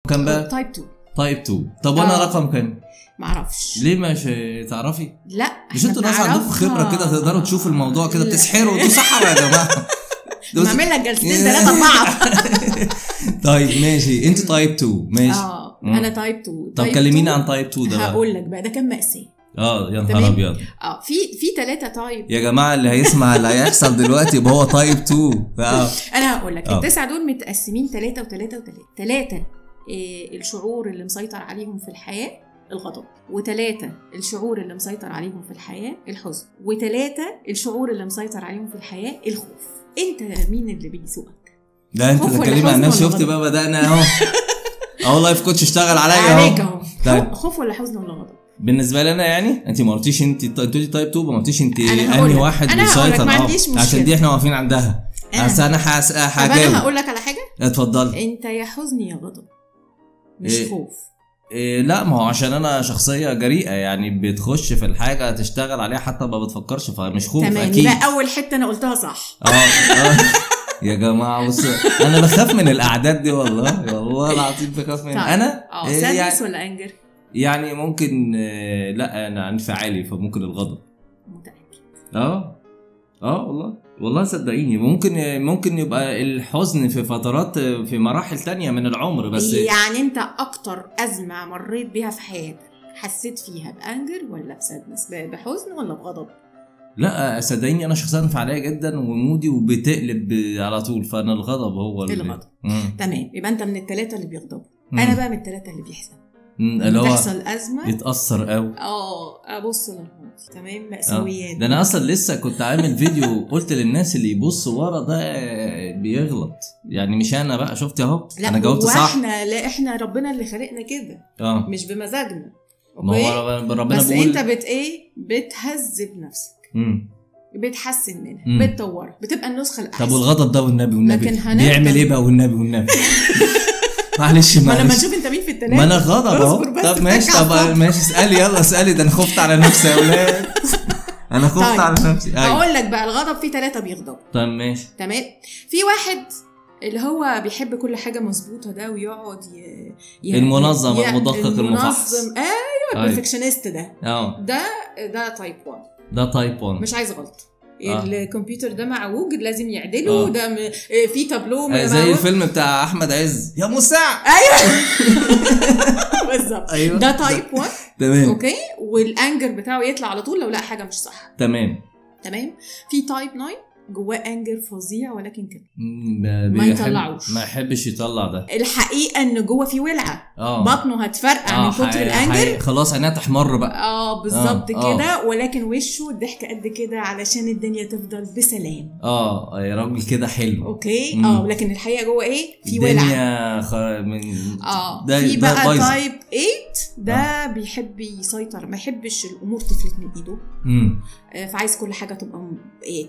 كام بقى؟ type 2. type 2. طب وانا رقم كام؟ معرفش. ليه مش تعرفي؟ لا مش انتوا ناس عندكم خبره كده تقدروا تشوفوا الموضوع كده، بتسحروا انتوا سحرة يا جماعة. بعمل لك جلستين 3 4. طيب ماشي، انت type 2 ماشي. انا type 2. طب كلمينا عن type 2 ده بقى. هقول لك بقى ده كان مأساة. يا نهار ابيض. في 3 type يا جماعة، اللي هيسمع اللي هيحصل دلوقتي يبقى هو type 2. انا هقول لك التسعة دول متقسمين 3 و3 و3. 3 الشعور اللي مسيطر عليهم في الحياة الغضب، و3 الشعور اللي مسيطر عليهم في الحياة الحزن، و3 الشعور اللي مسيطر عليهم في الحياة الخوف. انت مين اللي بيسوقك؟ لا انت بتتكلمي عن نفسي. شفت بقى، بدأنا اهو اهو life coach اشتغل عليا اهو. طيب خوف ولا حزن ولا غضب؟ بالنسبة لنا يعني انت ما قلتيش، انت قلتي type 2، ما قلتيش انت انهي واحد بيسيطر. عشان دي احنا واقفين عندها. بس انا هجاوب. انا هقول لك على حاجة. اتفضلي. انت يا حزن يا غضب، مش خوف. لا ما هو عشان انا شخصية جريئة يعني، بتخش في الحاجة تشتغل عليها حتى ما بتفكرش، فمش خوف. تمام. اكيد. يبقى اول حتة انا قلتها صح. يا جماعة بص، انا بخاف من الاعداد دي والله، والله العظيم بخاف من. انا sadness ولا anger؟ يعني ممكن، لا انا انفعالي فممكن الغضب. متاكد؟ والله والله صدقيني، ممكن يبقى الحزن في فترات، في مراحل تانية من العمر. بس يعني انت اكتر ازمة مريت بيها في حياتك حسيت فيها ب anger ولا ب sadness، بحزن ولا بغضب؟ لا صدقيني انا شخصيا انفعاليه جدا و moody وبتقلب على طول، فانا الغضب هو الغضب. تمام، يبقى انت من الثلاثة اللي بيغضبوا. انا بقى من الثلاثة اللي بيحزن. اللي هو تحصل ازمة يتاثر قوي. ابص للماضي. تمام، مأساويات. ده انا اصلا لسه كنت عامل فيديو قلت للناس اللي يبص ورا ده بيغلط، يعني مش انا بقى، شفتي اهو انا جاوبت صح. احنا لا، احنا ربنا اللي خلقنا كده، مش بمزاجنا. ما هو ربنا بس بيقول انت بت ايه، بتهذب نفسك، بتحسن منها، بتطورها، بتبقى النسخة الاحسن. طب والغضب ده والنبي والنبي بيعمل ايه بقى؟ والنبي والنبي معلش ما لما نشوف انت مين في التلاتة. ما انا غضب اهو. طب ماشي، طب ماشي، اسالي يلا اسالي، ده انا خفت على نفسي يا اولاد. انا خفت طيب. على نفسي. اقول لك بقى الغضب فيه 3 بيغضبوا. طب ماشي تمام. في واحد اللي هو بيحب كل حاجة مظبوطة ده، ويقعد المنظم المدقق المفحص. ايوه ال perfectionist ده. ده type 1. ده type 1 مش عايز غلط. الكمبيوتر ده معوج لازم يعدله، ده في تابلو زي الفيلم بتاع احمد عز يا مساع. ايوه بالظبط. أيوة. ده type 1. تمام okay. وال anger بتاعه يطلع على طول لو لقى حاجة مش صح. تمام تمام. في type 9 جواه anger فظيع، ولكن كده ما يطلعوش، ما يحبش يطلع ده. الحقيقة ان جوه في ولعه، بطنه هتفرقع من كتر ال anger، خلاص عينيها تحمر بقى. بالظبط كده. ولكن وشه الضحك قد كده علشان الدنيا تفضل بسلام. يا راجل كده حلو. okay. ولكن الحقيقة جوه ايه، في ولعه الدنيا من ده. في بقى type 8 ده بيحب يسيطر، ما يحبش الامور تفلت من ايده، فعايز كل حاجة تبقى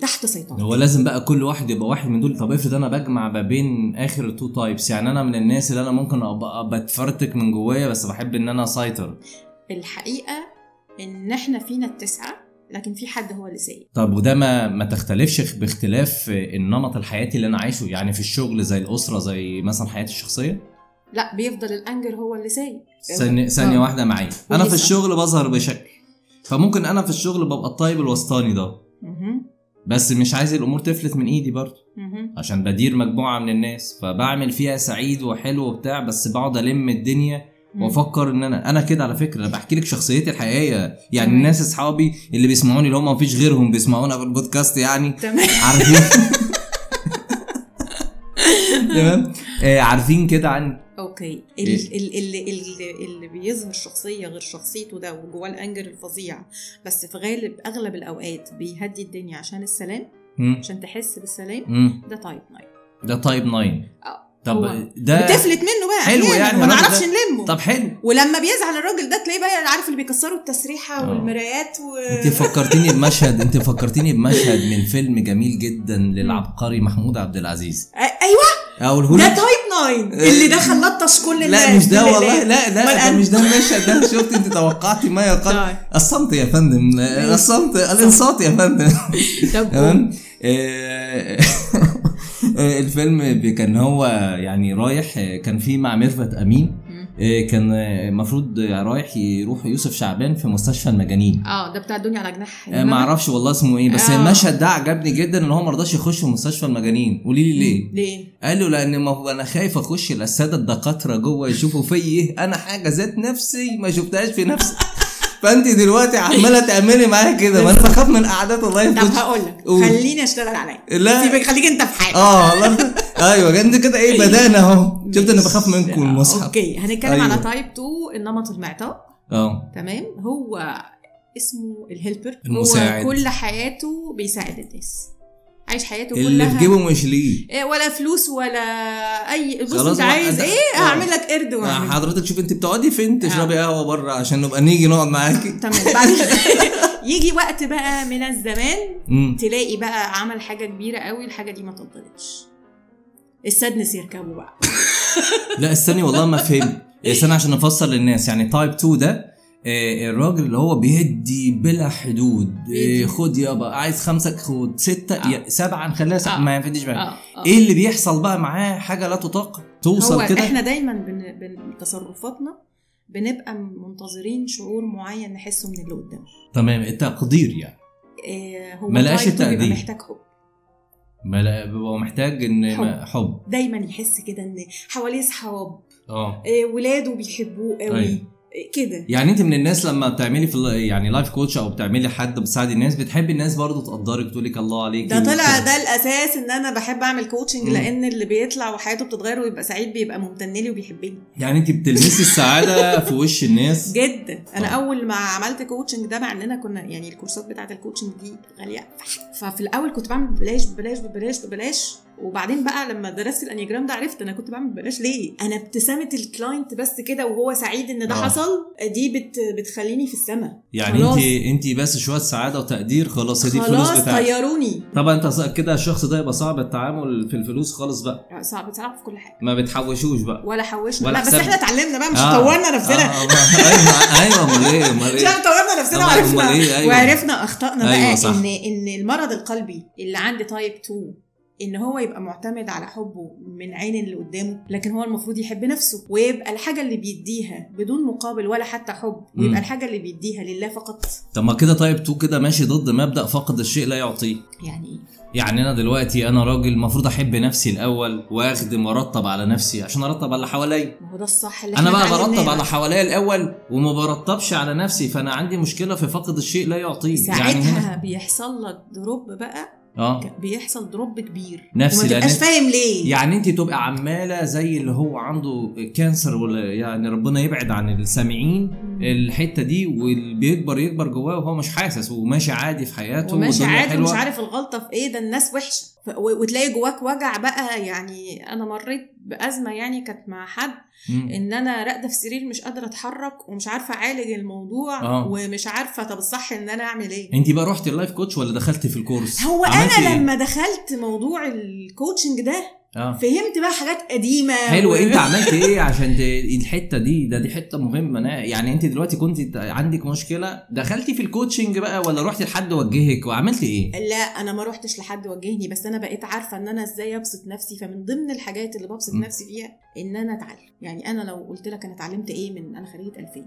تحت سيطرته. هو لازم بقى كل واحد يبقى واحد من دول. طب افرض انا بجمع ما بين اخر two types، يعني انا من الناس اللي انا ممكن ابقى بتفرتك من جوايا، بس بحب ان انا اسيطر. الحقيقة ان احنا فينا التسعة، لكن في حد هو اللي سايق. طب وده ما تختلفش باختلاف النمط الحياتي اللي انا عايشه، يعني في الشغل زي الاسرة زي مثلا حياتي الشخصية؟ لا، بيفضل ال anger هو اللي سايق. ثانية واحدة معايا. انا في الشغل بظهر بشكل، فممكن انا في الشغل ببقى ال type الوسطاني ده، بس مش عايز الامور تفلت من ايدي برضو، عشان بدير مجموعة من الناس، فبعمل فيها سعيد وحلو وبتاع، بس بقعد الم الدنيا وافكر ان انا كده. على فكرة انا بحكي لك شخصيتي الحقيقية، يعني الناس اصحابي اللي بيسمعوني اللي هم مفيش غيرهم بيسمعونا في البودكاست يعني، عارفين. تمام، عارفين كده عن okay. اللي بيظهر شخصية غير شخصيته ده، وجواه ال anger الفظيع، بس في غالب اغلب الاوقات بيهدي الدنيا عشان السلام، عشان تحس بالسلام. ده type 9. ده type 9. طب ده بتفلت منه بقى حلو يعني، ما نعرفش نلمه. طب حلو. ولما بيزعل الراجل ده تلاقيه بقى عارف اللي بيكسروا التسريحه والمرايات انت فكرتيني بمشهد من فيلم جميل جدا للعبقري محمود عبد العزيز. ايوه، ده type 9 اللي دخل لطش كل الناس. لا مش ده والله، لا ده مش ده المشهد ده. شفت انت توقعتي ما يقال. الصمت يا فندم، الصمت، الانصات يا فندم. تمام. الفيلم كان هو يعني رايح، كان فيه مع ميرفت امين، كان المفروض رايح يروح يوسف شعبان في مستشفى المجانين. ده بتاع الدنيا على جناح، ما اعرفش والله اسمه ايه، بس المشهد ده عجبني جدا، ان هو ما رضاش يخش مستشفى المجانين. قولي لي ليه؟ ليه؟ قال له لان ما انا خايف اخش السادة الدكاترة جوه يشوفوا فيا انا حاجة ذات نفسي ما شفتهاش في نفسي. فانت دلوقتي عماله تعملي معايا كده، ما انا بخاف من قعدات ال life. طب هقول لك، خليني اشتغل عليا، سيبك خليك انت في حالك. والله ايوه انت كده ايه، بدانا اهو. شفت انا بخاف منكم المصحف. okay، هنتكلم على type 2، النمط المعطاء. تمام. هو اسمه ال helper، المساعد. هو كل حياته بيساعد الناس، عايش حياته كلها اللي في جيبه مش ليه، ولا فلوس ولا اي. بص انت عايز ايه هعمل لك قرد واعمل. حضرتك شوف انت بتقعدي فين، تشربي قهوة بره عشان نبقى نيجي نقعد معاكي. تمام. بعد يجي وقت بقى من الزمان تلاقي بقى عمل حاجة كبيرة قوي، الحاجة دي ما تقدرتش، ال sadness يركبه بقى. لا استني والله ما فهمت. استني عشان نفسر للناس. يعني type 2 ده الراجل اللي هو بيدي بلا حدود، خد يابا، عايز 5 خد 6 7 نخليها 7، ما ينفعش بقى. ايه اللي بيحصل بقى معاه؟ حاجة لا تطاق، توصل كده. احنا دايما بتصرفاتنا بنبقى منتظرين شعور معين نحسه من اللي قدامنا. تمام، التقدير يعني. هو ما لقاش التقدير، محتاج حب، ما بيبقى محتاج ان حب. دايما يحس كده ان حواليه اصحاب، ولاده بيحبوه قوي كده. يعني انت من الناس لما بتعملي في يعني life coach او بتعملي حد بتساعد الناس، بتحبي الناس برضو تقدرك، تقولك الله عليك؟ ده طلع ده الاساس ان انا بحب اعمل coaching، لان اللي بيطلع وحياته بتتغير ويبقى سعيد بيبقى ممتن لي وبيحبني. يعني انت بتلمسي السعادة في وش الناس جدا. انا اول ما عملت coaching ده، مع اننا كنا يعني الكورسات بتاعه ال coaching دي غالية، ففي الاول كنت بعمل ببلاش ببلاش ببلاش ببلاش، وبعدين بقى لما درست ال Enneagram ده عرفت انا كنت بعمل ببلاش ليه. انا ابتسامة ال client بس كده وهو سعيد ان ده حصل، دي بتخليني في السما. يعني انت بس شوية سعادة وتقدير، خلاص دي الفلوس بتاعتك، خلاص طيروني. طبعا انت كده الشخص ده يبقى صعب التعامل في الفلوس خالص بقى، صعب في كل حاجة، ما بتحوشوش بقى ولا حوشنا. لا بس احنا اتعلمنا بقى، مش طورنا نفسنا. ايوه امال ايه، مش طورنا نفسنا وعرفنا وعرفنا اخطائنا بقى. ان المرض القلبي اللي عند type 2 ان هو يبقى معتمد على حبه من عين اللي قدامه، لكن هو المفروض يحب نفسه ويبقى الحاجة اللي بيديها بدون مقابل ولا حتى حب، ويبقى الحاجة اللي بيديها لله فقط. طب ما كده type 2 كده ماشي ضد مبدأ فقد الشيء لا يعطيه. يعني ايه؟ يعني انا دلوقتي انا راجل المفروض احب نفسي الاول واخدم وارتب على نفسي عشان ارتب على اللي حواليا. ما هو ده الصح اللي انا بقى برتب على حواليا الاول وما برتبش على نفسي، فانا عندي مشكلة في فقد الشيء لا يعطيه. ساعتها يعني هنا بيحصل لك drop بقى، بيحصل drop كبير نفسي، وما تبقاش فاهم ليه. يعني انت تبقى عماله زي اللي هو عنده cancer، ولا يعني ربنا يبعد عن السامعين الحتة دي، واللي بيكبر يكبر جواه وهو مش حاسس وماشي عادي في حياته وماشي عادي ومش عارف الغلطة في ايه، ده الناس وحشة، وتلاقي جواك وجع بقى. يعني انا مريت بازمه يعني كانت مع حد، ان انا راقده في سرير مش قادرة اتحرك ومش عارفه اعالج الموضوع ومش عارفه طب الصح ان انا اعمل ايه. انت بقى رحتي ال life coach ولا دخلتي في الكورس؟ هو انا لما دخلت موضوع ال coaching ده فهمت بقى حاجات قديمة. حلو. انت عملت ايه عشان الحتة دي؟ ده دي حتة مهمة. يعني انت دلوقتي كنت عندك مشكلة، دخلتي في ال coaching بقى ولا روحتي لحد وجهك وعملتي ايه؟ لا انا ما روحتش لحد وجهني، بس انا بقيت عارفه ان انا ازاي ابسط نفسي. فمن ضمن الحاجات اللي ببسط نفسي فيها ان انا اتعلم. يعني انا لو قلت لك انا اتعلمت ايه من انا خريجة 2000،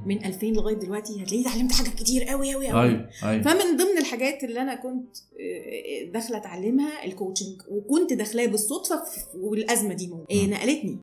من 2000 لغاية دلوقتي هتلاقيني اتعلمت حاجات كتير قوي قوي قوي. أيوة. فمن ضمن الحاجات اللي انا كنت داخله اتعلمها ال coaching، وكنت داخلاه بالصدفة، والازمة دي نقلتني.